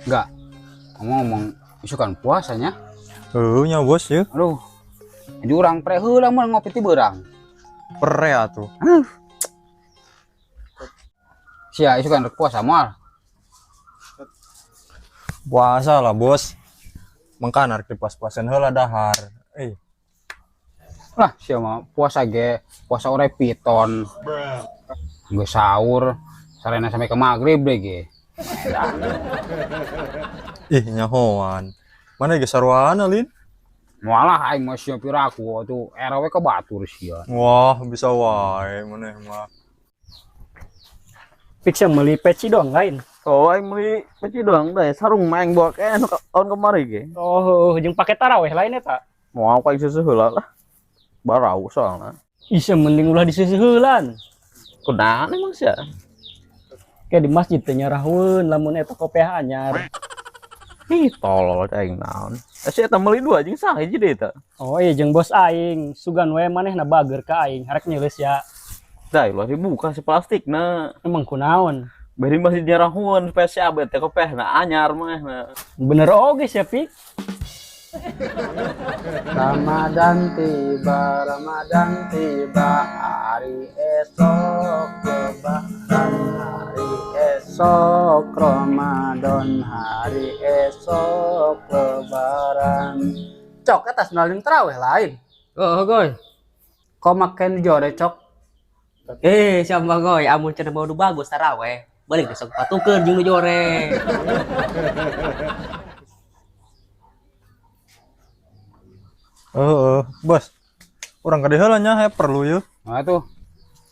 Enggak. Ngomong-ngomong, isukan puasanya. Heuh nya bos ya. Aduh. Jadi urang pre heula mun ngopi ti beurang. Pre atuh. Sia isukan rek puasa moal. Puasa lah bos. Mangkana rek dipuas-puasan heula dahar. Eh. Lah sia mah puasa ge, puasa ore piton. Geus sahur, sarena sampai ke maghrib deh ge. Ih nyahoan. Mana ge sarwana lin? Moal aing mah sia piraku atuh era we ka batur sia. Wah, bisa wae maneh mah. Fix yang meuli peci doang lain. Oh, aing meuli peci doang deh. Sarung mah aing bawa ke anu tahun kemarin ge. Oh, jeung pakai taraweh lain eta. Moal ku aing seuseuh heula lah. Barau soalna. Ih, mending ulah diseuseuheulan. Kunaon emang sia? Kayak di masjid teh nyarahweun lamun eta kopiah anyar. Ih, tolol aing naon. Si eta meuli dua jeung saha hiji deui eta? Oh iya jeung bos aing, sugan we manehna bager ka aing, harek nyeuleus ya. Dah, ulah dibuka si plastikna. Emang kunaon? Bari masih nyarahweun supaya si abet teh kopiahna anyar manehna. Bener oge sia, Pik. Ramadan tiba, Ramadan tiba, hari esok lebaran, hari esok Ramadan, hari esok lebaran. Cok, atas nalin terawih lain. Oh, goy. Kok makin jore, Cok? Siapa goy, amun cenah mau bagus taraweh. Balik besok patukeun jeung nu jore. Heeh, bos. Urang ka dieu heula nya perlu yeuh. Nah tuh.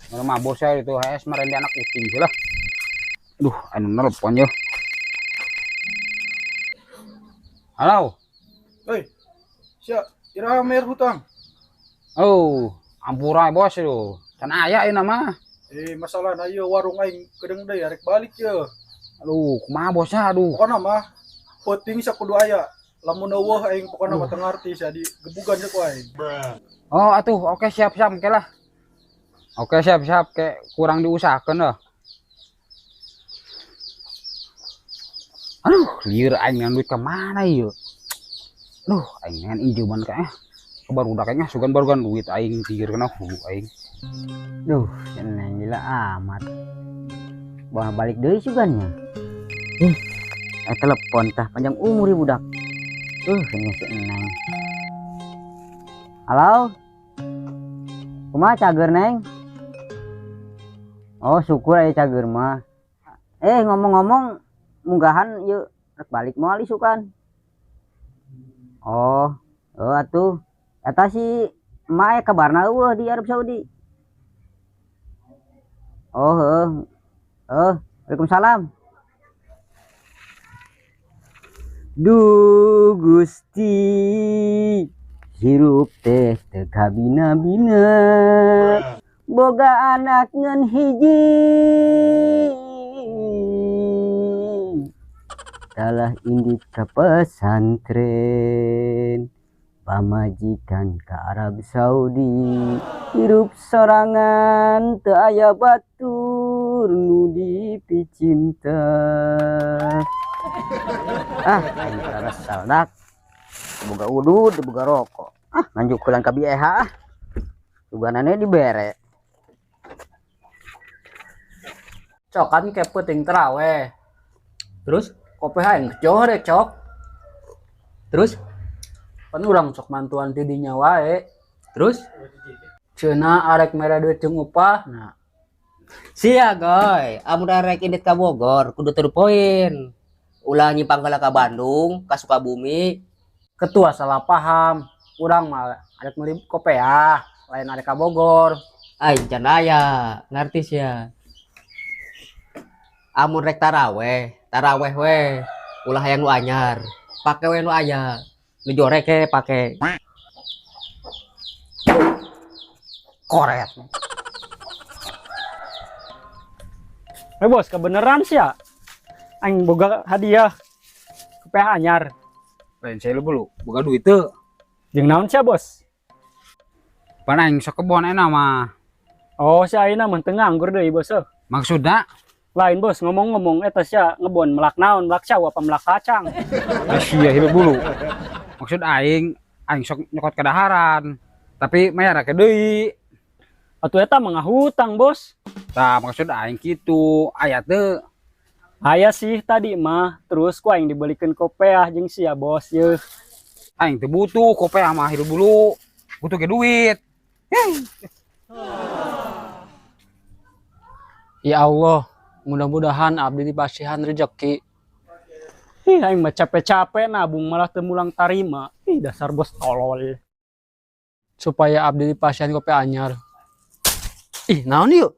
Urang mah bos ya itu HS meren di anak uting heula. Duh, anu nelpon yeuh. Halo. Hei. Sia, iraha mer hutang? Oh, ampura bos itu. Can aya ieu mah. Masalahna ieu warung aing kedeung deui arek balik yeuh. Aduh, kumaha bosnya aduh. Pokona mah peuting sakudu aya. Lamun eueuh aing pokona mah teu ngarti sia digebugan jeung ku aing. Oh, atuh oke siap-siap engke lah. Oke siap-siap ke kurang diusahakeun dah. Aduh, lieur aing ngan duit ka mana ieu? Aduh, aing ngan injeuman ka Barudak aing sugan barugan duit aing lieur kana hulu aing. Duh, cenah gila amat. Bawa balik deui sugannya. Telepon tah panjang umur ieu budak. Ini si Neng. Halo? Kumaha cager, Neng? Oh, syukur aya cager mah. Ngomong-ngomong, munggahan yeuh rek balik moal isukan. Oh, oh atuh. Eta si emak kabarna eueuh di Arab Saudi. Oh, heeh. Oh, Waalaikumsalam. Duh Gusti, hirup teh teu kabina-bina, boga anak ngan hiji, talah indit ka pesantren, pamajikan ka Arab Saudi, hirup sorangan teu aya batur nu dipicinta. Ah, aing resel dak. Boga udud, boga rokok. Ah, nganjukulan ka BH ah. Suganane dibere. Cok kan ke peuting teraweh. Terus kopi aing jore, Cok. Terus pan urang sok mantuan ti dinya wae. Terus cenah arek mere duit jeung upah. Nah. Sia goy, amun arek indit ka Bogor kudu teu poin. Ulah nyimpang heula ka Bandung, ka Sukabumi. Ketua salah paham. Urang mah arek meuli kopeah, lain arek ka Bogor. Aing can aya, ngarti sia. Amun rek taraweh, taraweh we, ulah hayang nu anyar. Pake we nu aya. Nu jore ke pake. Koret. Bos, kebeneran sia. Aing boga hadiah kopeah anyar. Lain saya lu bulu, boga duit teu. Jeung naon sia, Bos? Pan aing sok kebon enak mah. Oh, si ayeuna mah teu nganggur deui, Bos. Maksudna? Lain bos, ngomong-ngomong eta sia ngebon melak naon, melak cau apa melak kacang. Sia hidup bulu. Maksud aing, aing sok nyokot kadaharan. Tapi mayar ke deui. Atuh eta mah ngahutang, bos. Tah maksud aing kitu, aya teu. Aya sih tadi mah, terus ku aing dibelikeun kopeah jeung sia bos yeuh. Aing teu butuh kopeah mah hidup bulu. Butuh ke duit. Ya Allah, mudah-mudahan abdi dipasihan rezeki. Ih, aing mah capek-capek nabung malah teu mulang tarima. Ih, dasar bos tolol. Supaya abdi dipasihan kopi anyar. Ih, naon yuk?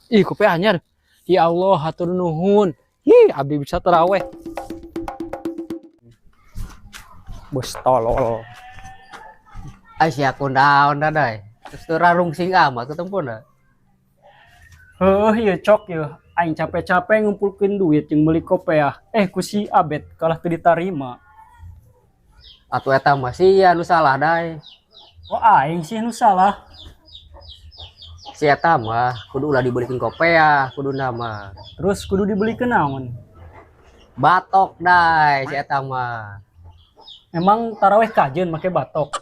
Ih, kopi anyar. Ya Allah, hatur nuhun. Ih, abdi bisa taraweh. Bos tolol. Ai sia kunaon da dai. Terus teu rarungsing amat ketempuna. Heuh, ieu cok ieu. Aing capek-capek ngumpulkeun duit jeung meuli kopeah. Ku si Abed kalah teu ditarima. Atuh eta mah sia nu salah dai. Oh, aing sih nu salah. Si eta mah kudu ulah dibelikeun kopeah, kuduna mah. Terus kudu dibelikeun naon? Batok dai si eta mah. Emang taraweh kajeun make batok?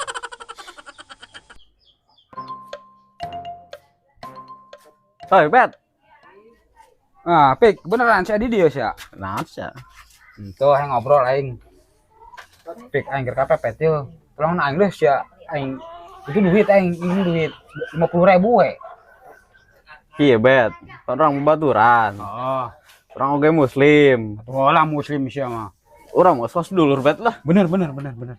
Hoi, Bet. Ah, Pik, beneran si Adi dia sia. Naon sia? Henteu aing ngobrol aing. Pik aing keur kapepet yeuh. Tolong aing deh sia aing itu duit aing ini duit 50.000 we. Iya, Bet. Orang babaturan. Oh, Orang oge muslim. atuh lah muslim sia mah. Urang mah sos dulur, Bet lah. Bener bener bener bener.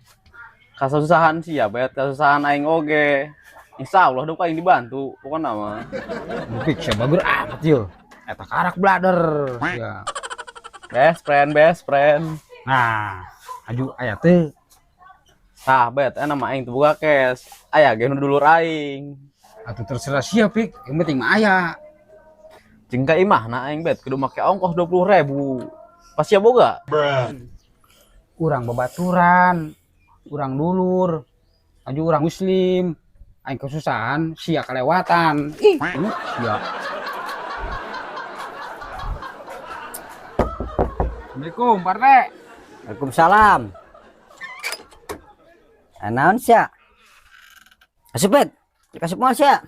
Kasusahan sia, Bet. Kasusahan aing oge. Insya Allah dong aing dibantu, pokoknya mah. Pik sia bager amat yeuh. Eta karak blader sia. Best friend, best friend. Nah, aju aya teu. Tah, Bet, enak mah aing teu boga cash. Aya ge nu dulur aing. Atuh terserah sia, Pik. Yang penting mah aya. Jeung ka imahna aing, Bet, kudu make ongkos 20.000. Pas sia boga? Urang babaturan, urang dulur, aju urang muslim. Aing kesusahan, sia kelewatan. Ih, sia. Assalamualaikum, Pak RT. Waalaikumsalam. Naon sia? Asup, Bet. Dikasih moal sia.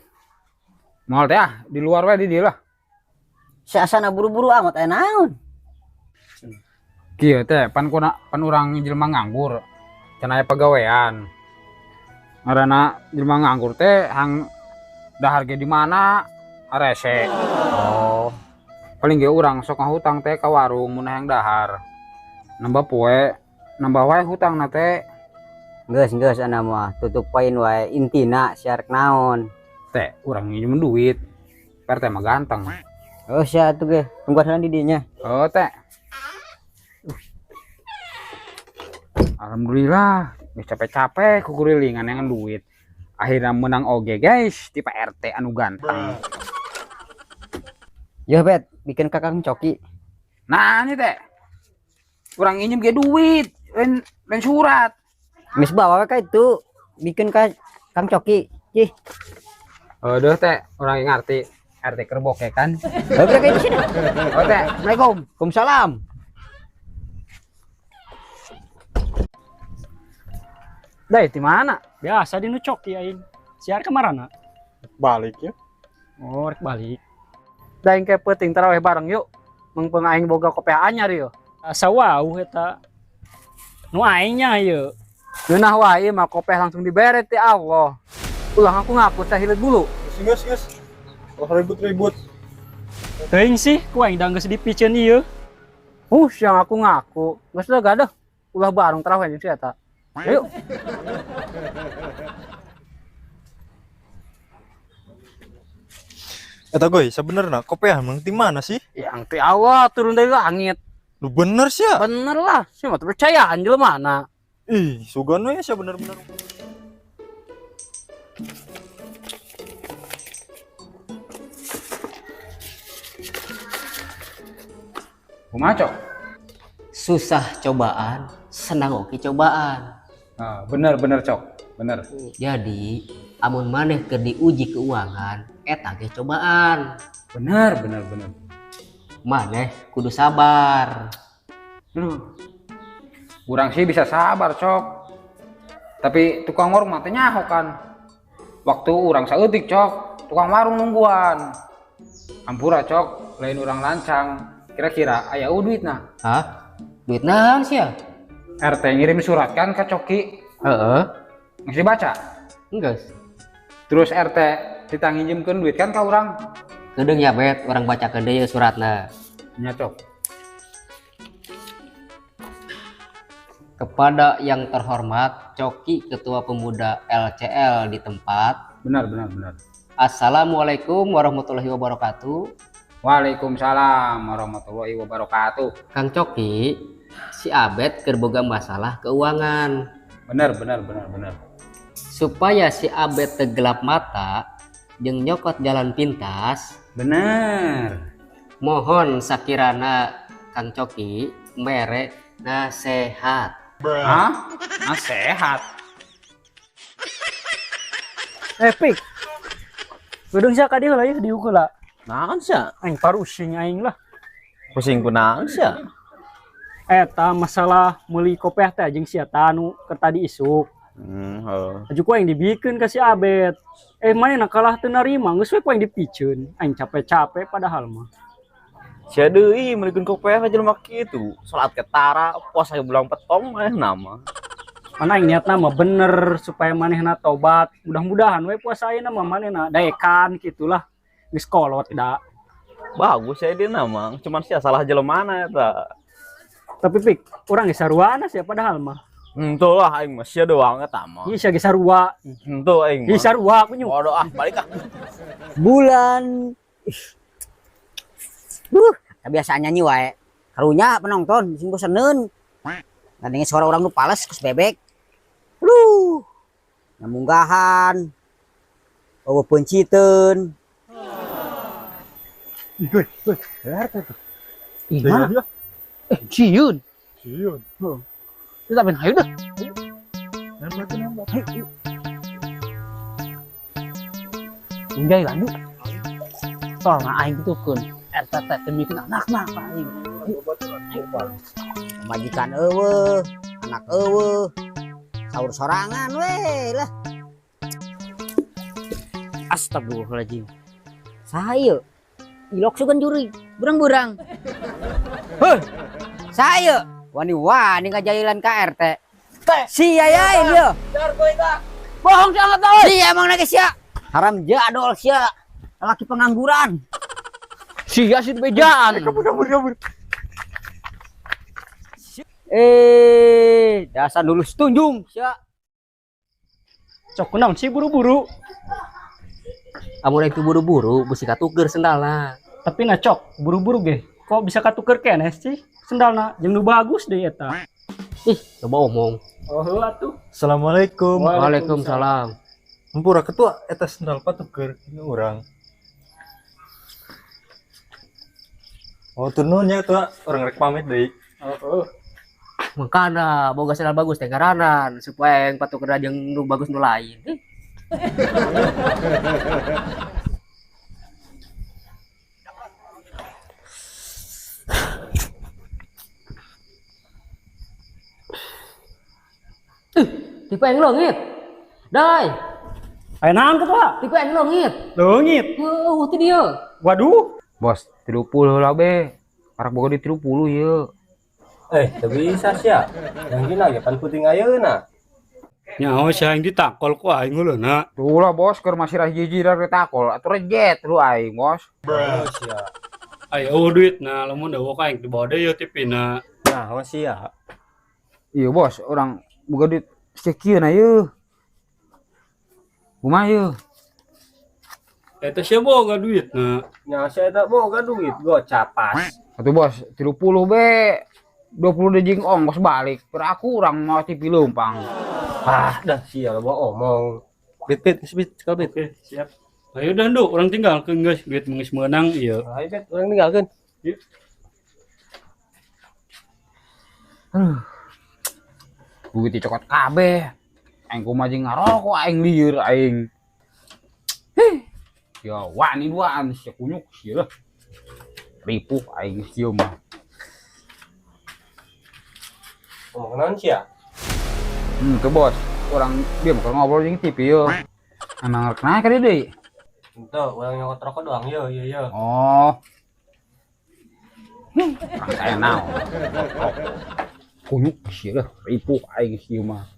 Moal teh ah, di luar we di dieu lah. Sia asana buru-buru amat aya naon? Kieu teh pan kuna pan urang jelema nganggur. Can aya pagawean. Ngaranna jelema nganggur teh hang dahar ge di mana arese. Oh. Paling ge urang sok ngahutang teh ka warung mun hayang dahar. Nambah poe, nambah wae hutangna teh. Geus geus ana mah tutup poin wae intina sia rek naon. Teh urang nginjem duit. Pak RT mah ganteng. Oh sia atuh ge, tungguan heula di dinya. Oh teh. Alhamdulillah, geus capek-capek kukurilingan yang duit. Akhirnya menang oge guys, di Pak RT anu ganteng. Yo Bet, bikin kakang coki. Nah ini teh, urang injem ge duit, lain surat. Mis bawa ka itu, bikin ka Kang Coki. Cih. Aduh teh, urang ngerti RT kerbok ya kan. Oke, kayak di sini. Oh teh, Assalamualaikum. Waalaikumsalam. Dai, di mana? Biasa di nu coki aing. Siar kamarana? Balik ya. Oh, rek balik. Da aing ke peuting taraweh bareng yuk. Mengpeung aing boga kopeah anyar yeuh. Asa wau eta. Nu aing nya ieu. Ngeunah wae mah kopeah langsung dibere ti Allah. Ulah aku ngaku teh hileut bulu. Geus geus. Ulah ribut-ribut. Teuing sih ku aing da geus dipiceun ieu. Siang aku ngaku. Geus lega deh. Ulah bareng taraweh jeung si eta. Ayo. Eta goy, sebenarnya kopeah emang di mana sih? Yang ti Allah turun dari langit. Lu bener sih ya? Bener lah, sih mah percayaan jelema mana. Ih, sugan we sih bener-bener. Kumaha, Cok? Susah cobaan, senang oke cobaan. Ah, bener bener, Cok. Bener. Jadi, Amun maneh keur diuji keuangan eta ge cobaan. Bener bener bener. Maneh kudu sabar. Aduh. Urang sih bisa sabar, Cok. Tapi tukang warung mah teh nyaho kan. Waktu urang saeutik, Cok, tukang warung nungguan. Ampura, Cok, lain urang lancang. Kira-kira aya duitna. Hah? Duit naon sia? RT ngirim surat kan ke Coki. Heeh. Geus dibaca? Geus. Terus RT titah nginjemkeun duit kan ka urang. Kedeung ya, Bet, urang bacakeun deui suratna. Nya, Cok. Kepada yang terhormat Coki Ketua Pemuda LCL di tempat. Benar benar benar. Assalamualaikum warahmatullahi wabarakatuh. Waalaikumsalam warahmatullahi wabarakatuh. Kang Coki, si Abed keur boga masalah keuangan. Benar benar benar benar. Supaya si Abed teu gelap mata jeung nyokot jalan pintas. Benar. Mohon sakirana Kang Coki mere nasehat. Hah? Nasehat? Pik. Gedung sia ka dieu lah ieu diuk heula. Naon sia? Aing parusing aing lah. Pusing kunaon sia? Eta masalah meuli kopiah teh jeung sia tah anu keur tadi isuk. Heuh. Aju ku aing dibikeun ka si Abed. Manehna kalah teu narima, geus we ku aing dipiceun. Aing capek-capek padahal mah. Sia deui meulikeun kopiah ka jelema kitu. Salat ketara, puasa ge bulan petong manehna mah. Mana aing niatna mah bener supaya manehna tobat. Mudah-mudahan we puasa ayeuna mah manehna daekan kitulah. Geus kolot da. Bagus ya dia mah, cuman sia salah jelemana eta. Tapi Pik, urang ge saruana sia padahal mah. Henteu lah aing mah sia doang eta mah. Ih sia ge sarua. Henteu aing mah. Ih sarua kunyu. Bodoh ah, balik ah. Bulan. Kebiasaan nyanyi wae. Karunya penonton sing boseneun. Ngadenge suara orang nu pales kus bebek. Aduh. Nyamunggahan. Eueuh peunciteun. Ih, goy, goy, RT tuh. Ih, mana? Sieun. Sieun. Heeh. Kita ben hayu dah. Nembak, nembak. Hayu. Unjai lanjut. Soalna aing kitukeun. RT teh demi anakna ka aing. Majikan eueuh, anak eueuh. Saur sorangan we lah. Astagfirullahaladzim. Saha ieu? Ilok sugan juri, burang-burang. Heuh. Saha ieu? Wani-wani ngajailan ka RT. Sia yain ieu. Bohong sangat euy. Sia emang lagi sia. Haram jadol sia. Laki pengangguran. Sia sih bejaan. Kabur, kabur, kabur. Dasar lulus tunjung sia. Cok kunaon sih buru-buru? Amun aing buru-buru bisi katuker sendalna. Tapi na Cok, buru-buru ge. Kok bisa katuker keneh sih sendalna? Jeung nu bagus deui eta. Ih, coba omong. Oh, heuh atuh. Assalamualaikum. Waalaikumsalam. Hampura ketua eta sendal patuker ini urang. Oh, turun nya tua, urang rek pamit deui. Oh, Makana boga sendal bagus teh ngaranan supaya yang patuker jeung nu bagus nu lain. Tipe yang leungit. Dai. Aya naon ketua? Tipe yang leungit. Leungit. Heuh, teu dieu. Waduh. Bos, 30 lah be. Karak boga di 30 ieu. Teu bisa sia. Yang gina ge pan puting ayeuna. Nyaho sia aing ditakol ku aing heuleuna. Tuh lah bos, keur masih hiji dari takol atuh rejet lu aing, bos. Bro, sia. Aya eueuh duitna, lamun eueuh ka aing dibawa deui tipina. Nyaho sia. Iya bos, urang boga duit sekieu na ieu. Kumaha ieu? Eta sia boga duitna. Nyaho sia eta boga duit gocapas. Atuh bos, 30 be. 20 deui jeung ongkos balik. Peraku urang mau TV leumpang. Ah, dah sia loba omong. Bit bit, bit, sekal bit. Oke, siap. Ayo dah nduk, urang tinggalkeun geus, duit geus meunang ieu. Ayo bet, urang tinggalkeun. Yuk. Aduh. Duit dicokot kabeh. Aing kumaha jeung ngarokok aing lieur aing. Heh. Ya wani duaan sia kunyuk sia lah. Ripuh aing sia mah. Ngomong naon sia? Tuh bos, orang dia mau ngobrol jeung TV yo. Emang rek naik ka deui? Henteu, urang nyokot rokok doang yo, yo yo. Oh. Orang saya naon. Kunyuk sia lah, ripuh aing sia mah.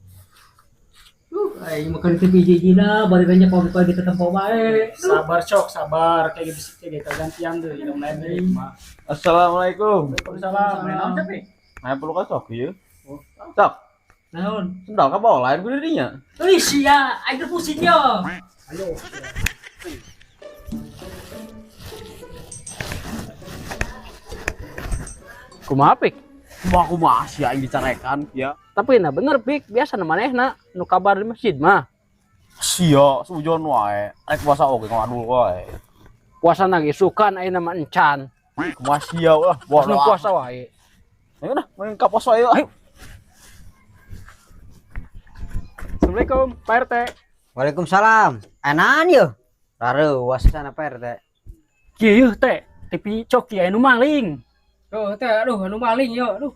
Aing makan TV hiji-hijina bari banyak pagi-pagi tetempo bae. Sabar cok, sabar kayak gitu sih kayak gantian deui yang lain deui mah. Assalamualaikum. Waalaikumsalam. Naon tapi? Aya perlu ka sok ieu. Sok. Naon? Sendal ka bawa lain ku dirinya. Euy sia, aing teh pusing yo. Ayo. Kumaha pik? Kumaha kumaha sia aing dicarekan ya. Tapi nah bener pik, biasa na manehna nu kabar di masjid mah. Sia, sujon wae. Rek puasa oge ngadul wae. Puasa na isukan ayeuna mah encan. Kumaha sia lah, puasa puasa wae. Ayo dah, main ka pos wae. Ayo. Assalamualaikum, Pak RT. Waalaikumsalam. Enan yo. Rareuwas sana Pak RT. Kieu teh, TV coki aya nu maling. Oh, teh aduh anu maling yo, aduh.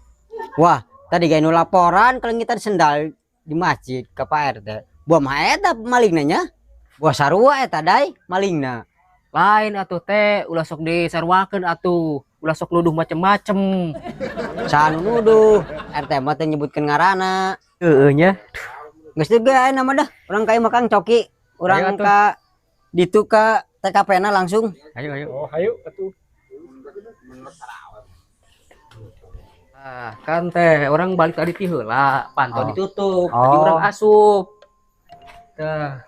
Wah, tadi gak nu laporan kelengitan sendal di masjid ke Pak RT. Buah mah eta malingna nya. Buah sarua eta dai malingna. Lain atuh teh, ulah sok disarwakeun atuh, ulah sok nuduh macem-macem. Saha nu nuduh? RT mah teu nyebutkeun ngaranna. Heueuh nya. Geus teu ge aya mah dah, urang ka imah Kang Coki, urang ka ditu ka TKP-na langsung. Ayo ayo. Oh, hayu atuh. Ah, kan teh orang balik tadi ti heula, pantau Oh. ditutup, tadi Oh. orang asup. Tah.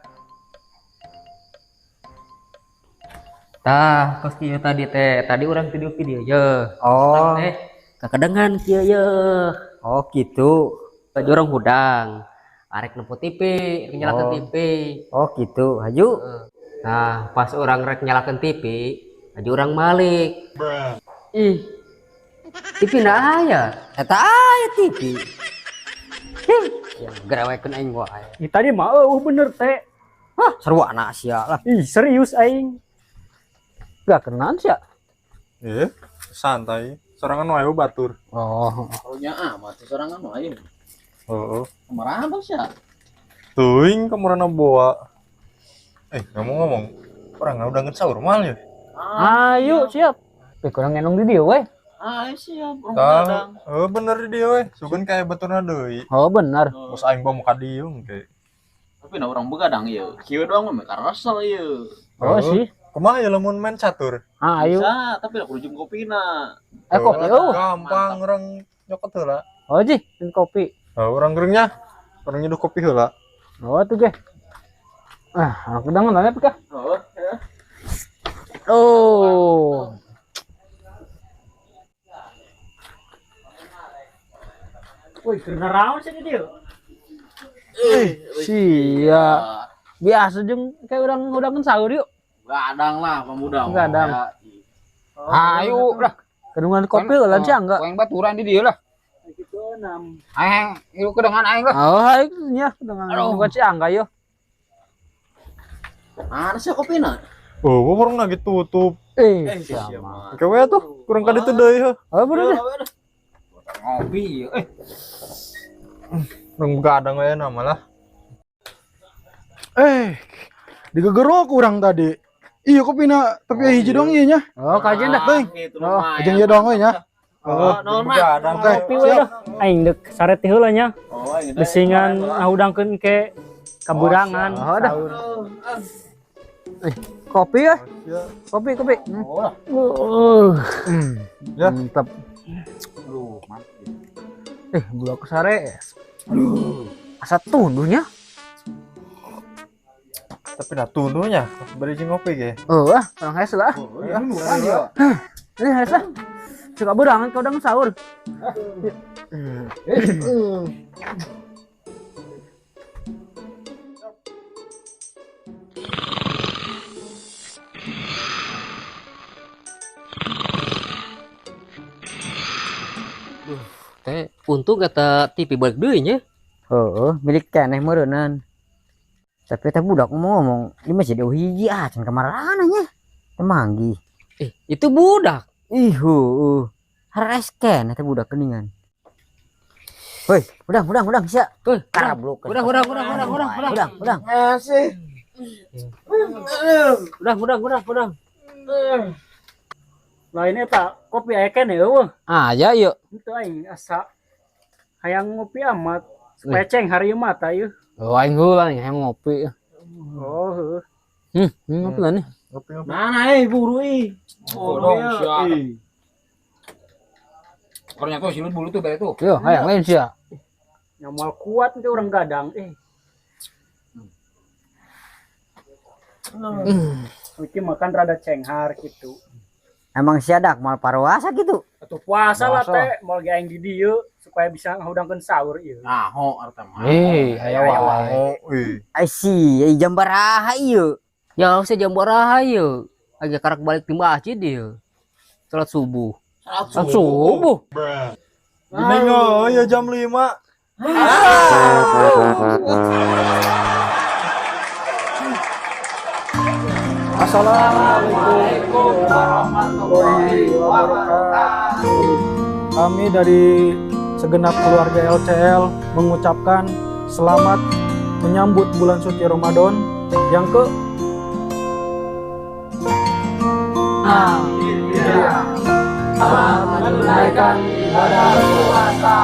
Tah, kos kieu tadi teh, tadi orang video video ye. Oh. Teh kakedengan kieu ye. Oh, gitu. Tadi orang hudang. Arek nempo TV, rek nyalakeun Oh. TV. Oh, gitu. Hayu. Nah, pas orang rek nyalakeun TV, tadi orang malik. Bruh. Ih. TV na aya. Eta aya TV. Hih, ya gerawekeun aing wae. Ih, tadi mah eueuh bener teh. Hah, sarua sia lah. Ih, serius aing. Gak kenan sia. Santai. Sorangan wae batur. Oh. Karunya amat sorangan wae. Heeh. Kemana sia? Teuing kemana boa. Ngomong-ngomong, orang udah ngen sahur mal ya? Ayo, siap. Kurang ngenong di dia we. Ayo siap, urang begadang. Oh, bener di dia we. Sugan kayak baturna deui. Oh, bener. Bos aing bawa muka dieu engke. Tapi nah urang begadang ieu. Kieu doang mah karasel ieu. Oh, sih. Kumaha ya lamun main catur? Ah, ayo. Bisa, tapi lah kudu jeung kopina. Kopi eueuh. Gampang urang nyokot heula. Oh, ji, jeung kopi. Oh, urang geuringnya. Urang nyeduh kopi heula. Oh, tuh ge. Ah, aku udah nanya pika. Oh, ya. Oh. Woi, keur naraon sih dia? Sia. Biasa jeung kayak urang udangan sahur yuk. Gadang lah pemuda. Gadang. Ayo lah. Kedungan kopi lah sia enggak. Yang baturan di dia lah. Gitu enam. Aing, yuk kedengan aing lah. Oh, aing nya kedengan. Bukan si Angga yo. Mana sih kopina? Oh, warung lagi tutup. Siapa? Oke we tuh, kurang ka ditu deui heuh. Oh, bener deh. Ngopi Urang begadang we nama lah. Digegerok urang tadi. Iya kopina tapi hiji doang ieu nya. Oh, kajian dah. Oh, jeung ieu doang we nya. Oh, begadang. Oke, Kopi we dah. Aing deuk saret heula nya. Besingan ngahudangkeun ke kaburangan. Oh, dah. Kopi ya? Kopi, kopi. Ya. Mantap. Aduh, mantap. Budak sare. Asa tunduhnya. Tapi nah tunduhnya bari jeung ngopi ge. Oh, ah, orang hes lah. Ini hes lah. Suka berangan kau udang sahur. Teh, untung kata TV balik deui nya. Heeh, milik keneh meureunnan. Tapi eta budak ngomong-ngomong di masjid euweuh hiji ah can kamarana nya. Teu manggih. Eh, itu budak. Ih, heueuh. Hares keneh eta budak geuningan. Woi, udang, udang, udang, sia. Woi, Karabluk. Udang, udang, udang, udang, udang, udang. Udang, udang. Udang, udang, udang, udang. Lain eta kopi aya keneh euweuh. Ah, ya yuk. Henteu aing asa hayang ngopi amat. Supaya cenghar ieu mata ieu. Oh, aing heula nih hayang ngopi. Oh, heuh. Ngopi lah nih. Ngopi ngopi. Mana eh buru ih. Oh, dong sia. Orangnya tuh silut bulu tuh bere tuh. Yo, hayang lain sia. Nya moal kuat teh urang gadang eh. Iki makan rada cenghar gitu. Emang sia dak moal paruasa gitu. Atuh puasa lah Puasa. Teh, moal ge aing di dieu supaya bisa ngahudangkeun sahur ieu. Nah, ho arta mah. Eh, aya wae. Oh, ih. Ai si, ai jam baraha ieu. Ya, saya jam baraha ieu. Lagi karak balik di masjid ieu. Salat subuh. Salat subuh. Gini oh, ya jam 5. Assalamualaikum warahmatullahi wabarakatuh. Kami dari segenap keluarga LCL mengucapkan selamat menyambut bulan suci Ramadan yang ke Selamat menunaikan ibadah puasa.